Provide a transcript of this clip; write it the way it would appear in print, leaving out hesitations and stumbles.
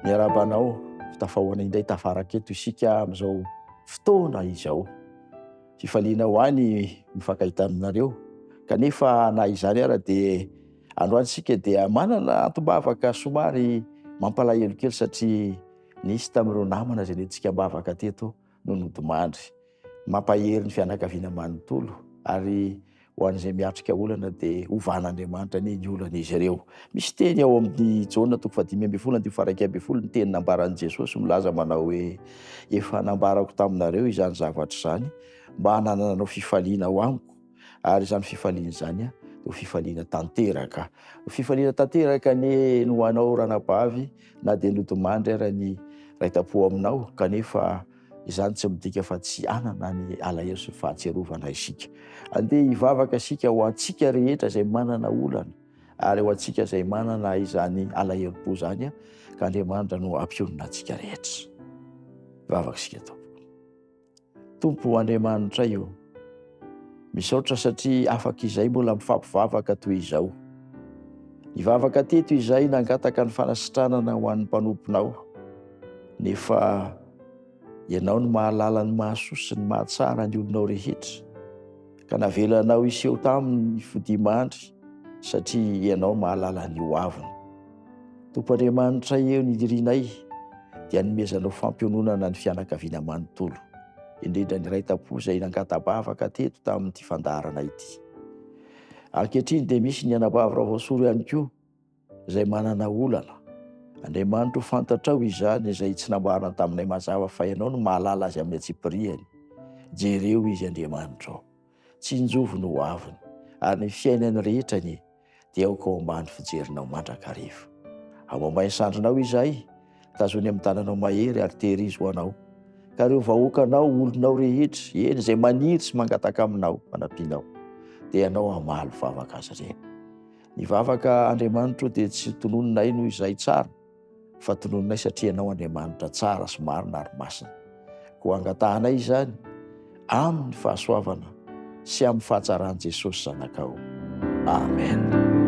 Miarahaba anao, tafahoana indray tafaraka eto isika amin'izao fotoana izao. Fifaliana ho ahy ny mifankahita aminareo, kanefa na izany ara dia androany isika dia manana antom-bavaka somary mampalahelo kely satria nisy tamin'ireo namana izay nentintsika am-bavaka teto no nodimandry. Mampahery ny fianakaviana manontolo ary ho an'izay miatrika olana dia hovan'Andriamanitra anie ny olan'izy ireo. Misy teny ao amin'ny Jaona toko faha-15 andininy faha-11 ny teny nambaran'i Jesosy milaza manao hoe efa nambarako taminareo izany zavatra izany mba hanananareo fifaliana ao amiko ary izany fifaliana izany dia ho fifaliana tanteraka. Ho fifaliana tanteraka anie no ho anao ranabavy na dia nodimandry ara ny ray tam-po aminao kanefa Izany tsy midika fa tsy hanana ny alahelo sy ny fahatsiarovana isika. Andeha hivavaka isika ho antsika rehetra izay manana olana ary ho antsika izay manana izany alahelom-po izany ka Andriamanitra no hampionona antsika rehetra. Hivavaka isika tompoko. Tompo Andriamanitray o, misaotra satria afaka izay mbola mifampivavaka toy izao. Nivavaka teto izay nangataka ny fanasitranana ho an'ny mpanomponao. Nefa Ianao no mahalala ny mahasoa sy ny mahatsara ny olonao rehetra, ka navelanao hiseho taminy ny fodiamandry, satria Ianao mahalala ny ho aviny. Tompo Andriamanitray eo ny irinay dia hanomezanao fampiononana ny fianakaviana manontolo, indrindra ny iray tampo izay nangata-bavaka teto tamin'ity fandaharana ity. Ankehitriny dia misy ny anabavy Ravaosoro ihany koa, izay manana olana. Andriamanitro fantatrao izany izay tsy nambarana taminay mazava fa ianao no mahalala azy amin'ny antsipiriany. Jereo izy Andriamanitro. Tsinjovy no ho aviny ary ny fiainany rehetra anie dia aoka ho ambany fijerinao mandrakariva. Ao ambany sandrinao izahay, tazony amin'ny tananao mahery ary tehirizo ho anao. Ka ireo vahoakanao, olonao rehetra, eny izay maniry sy mangataka aminao fanampianao, dia ianao hamaly vavaka azy ireny. Ny vavaka Andriamanitro dia tsy tononinay noho izahay tsara, fa tononinay satria Ianao Andriamanitra tsara sy marina ary masina. Koa angatahanay izany amin'ny fahasoavana sy amin'ny fahatsaran'i Jesosy Zanakao. Amen.